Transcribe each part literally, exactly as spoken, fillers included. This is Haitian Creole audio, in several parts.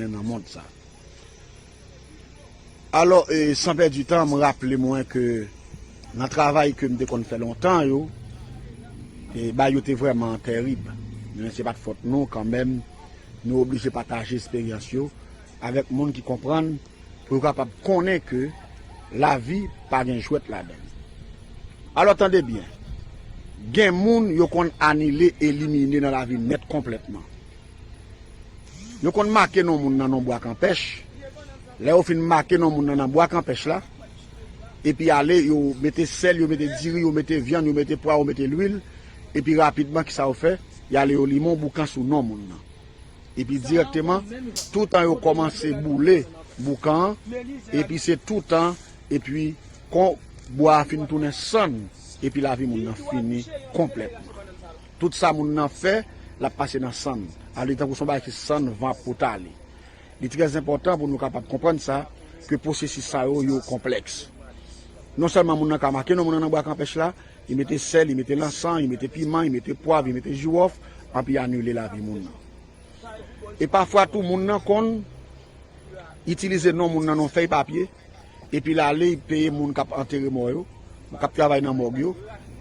nan mond sa. Alò, e, san pèdi tan, m raple mwen ke nan travay ke m te konn fè lontan yo, e, bagay yo te vrèman tèrib. Men se pa t fòt nou kanmenm, nou oblije pataje esperyans yo avèk moun ki konprann pou yo kapab konnen ke lavi pa gen jwèt ladan l. Alò, tande byen, gen moun yo konn anile, elimine nan lavi nèt konplètman. Yo konn make non moun nan nan bwa kanpèch. Lè yo fin make non moun nan nan bwa kanpèch la, epi ale, yo mete sèl, yo mete diri, yo mete vyann, yo mete pwa, yo mete lwil, epi rapidman, kisa yo fè? Y ale, yo limen yon boukan sou non moun nan. Epi dirèkteman, toutan yo kòmanse boule boukan an, epi se toutan, epi kon bwa a fin tounen sann, epi lavi moun nan fini konplètman. Tout sa moun nan fè, l ap pase nan sann. Ale tankou se yon bagay ki sann, van ap pote ale. Li trè enpòtan pou nou kapab konprann sa, ke pwosesis sa yo, yo konplèks. Non sèlman moun nan ka make non moun nan nan bwa kanpèch la, li mete sèl, li mete lansan, li mete piman, li mete pwav, li mete jiwòf, anpi anile lavi moun nan. E pafwa tou, moun nan konn itilize non moun nan nan yon fèy papye, epi l ale, l peye moun k ap antere mò yo, k ap travay nan mòg yo,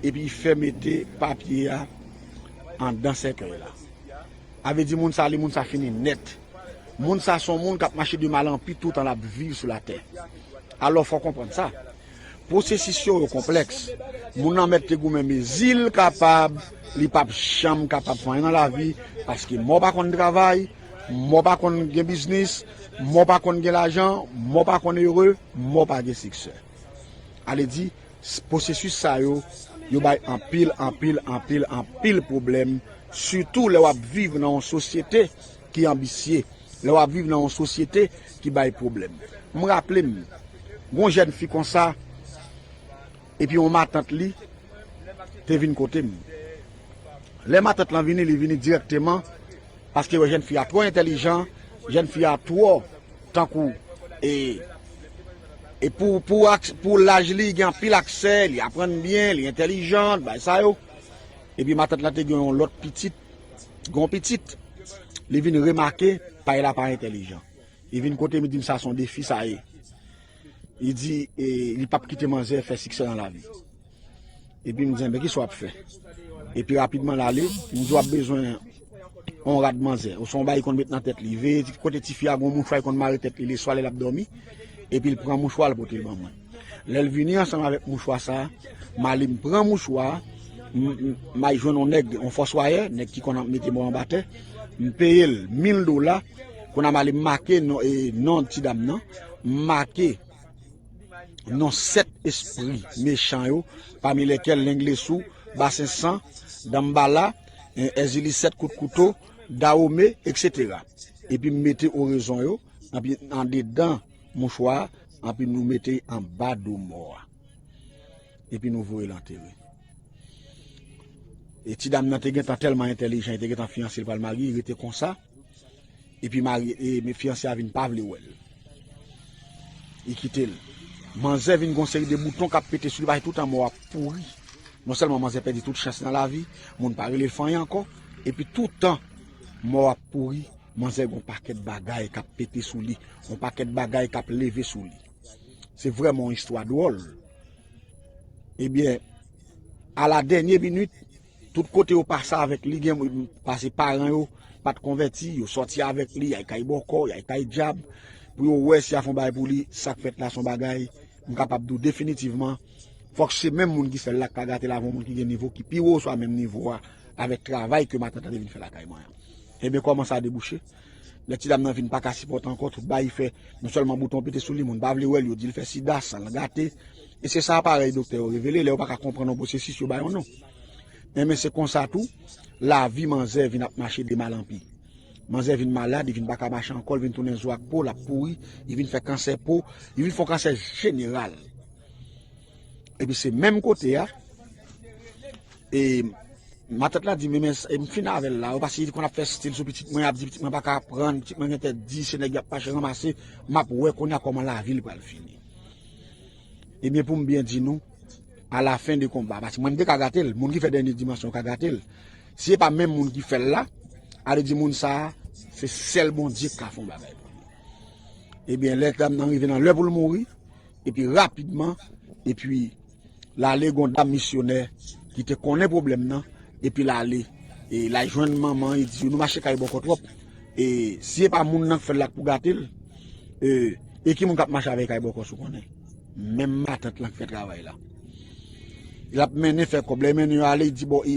epi l fè mete papye a anndan sèkèy la. A vle di moun sa, li, moun sa fini nèt. Moun sa se yon moun k ap mache de mal an pi toutan l ap viv sou latè. Alò, fò w konprann sa. Pwosesis yo, yo konplèks. Moun nan mèt te goumen mezi l kapab, li p ap janm kapab fè anyen nan lavi, paske mò pa konn travay, mò pa konn gen biznis, mò pa konn gen lajan, mò pa konn ere, mò pa gen siksè. Ale di, s-, pwosesis sa yo, yo bay anpil, anpil, anpil, anpil pwoblèm, sitou lè w ap viv nan yon sosyete ki anbisye, lè w ap viv nan yon sosyete ki bay pwoblèm. M raple m, gon jèn fi konsa, epi yon matant li te vin kote m. Lè matant lan vini, li vini dirèkteman, paske wè jèn fi a twò entèlijan, jèn fi a twò tankou, e, e pou, pou, ak-, pou laj li, gen anpil aksè, li aprann byen, li entèlijan, bay sa yo. Epi matant lan te gen yon lòt pitit, gen yon pitit, li vin remake, pay la pa entèlijan. Li vin kote m, li di m sa se yon defi sa ye. Li di, e, li p ap kite manzè fè siksè nan lavi. Epi m di, enben, kisa w ap fè? Epi rapidman l ale, m di, w ap bezwen yon rad manzè. Oswa yon bagay li konn met nan tèt li. Veye kote tifi a, gon mouchwa li konn mare tèt li leswa lè l ap dòmi. Epi l pran mouchwa a, l pote l ban mwen. Lè l vini ansanm avèk mouchwa sa a, m ale m pran mouchwa a, m, m, m al jwenn yon nèg, yon fòswayè, nèg ki konn ap mete mò anba tè, m peye l mil dola, kounye a m ale m make non, e, non ti dam nan, m make non sèt espri mechan yo, pami lèkèl Lenglesou, Basen San, Danmbala, e, Èzili Sèt Kout Kouto, Dawome, etsetera. Epi m mete orezon yo, anpi andedan mouchwa a, anpi nou mete anba do mò a. Epi nou voye l antere. E ti dam nan te gentan tèlman entèlijan, li te gentan fiyanse, li pral marye, li rete konsa. Epi marye, e, men fiyanse a vin pa vle wè l. Li kite l. Manzè vin gon seri de bouton k ap pete sou li, paske toutan mò ap pouri. Non sèlman manzè pèdi tout chans nan lavi, moun pa rele l fè anyen ankò, epi toutan mò ap pouri, manzè gon pakèt bagay k ap pete sou li, gon pakèt bagay k ap leve sou li. Se vrèman yon istwa dwòl. Ebyen, a la dènye minit, tout kote yo pase avèk li, gen pase paran yo pa t konvèti, yo sòti avèk li, y al kay bòkò, y al kay dyab, pou yo wè si y a fè yon bagay pou li, sa k fèt la se yon bagay, m kapab di w definitivman, fòk se menm moun ki fè l la k ka gate l avè yon moun ki gen nivo ki pi wo, oswa menm nivo a, avèk travay ke matant lan te vin fè lakay mwen an. Ebyen, kòman sa debouche? Lè ti dam nan vin pa ka sipòte ankò, tout bagay li fè, non sèlman bouton pete sou li, moun pa vle wè l, yo di l fè sida, san l gate. E se sa parèy doktè yo revele, lè yo pa ka konprann yon pwosesis, yo ba yon non. Enben, se konsa tou, lavi manzè vin ap mache de mal an pi. Manzè vin malad, li vin pa ka mache ankò, li vin tounen zo ak po, l ap pouri, li vin fè kansè po, li vin fè yon kansè jeneral. Epi se menm kote a, e, matant la di, men, men, e, m fin avè l la, paske li konn ap fè stil sou pitit mwen, ap di pitit mwen pa ka aprann, pitit mwen gen tèt di, se nèg y ap mache ranmase, m ap wè kounye a kòman lavi l pral fini. Ebyen, pou m byen di nou, a la fen de konba, paske mwen m te ka gate l, moun ki fè dènye dimansyon ka gate l. Si se pa menm moun ki fè l la, ale di moun sa a, se sèl Bondye k ka fè yon bagay pou li. Ebyen, lè dam nan rive nan lè pou l mouri, epi rapidman, epi l ale gon dam misyonè ki te konnen pwoblèm nan, epi l ale, e l al jwenn manman, li di, nou mache kay bòkò twòp. E si e pa moun nan k fè l la k pou gate l, e, e ki moun k ap mache avèk kay bòkò si w konnen? Menm matant lan k fè travay la. L ap mennen fè kòb. Lè mennen yo ale, li di, bon, e,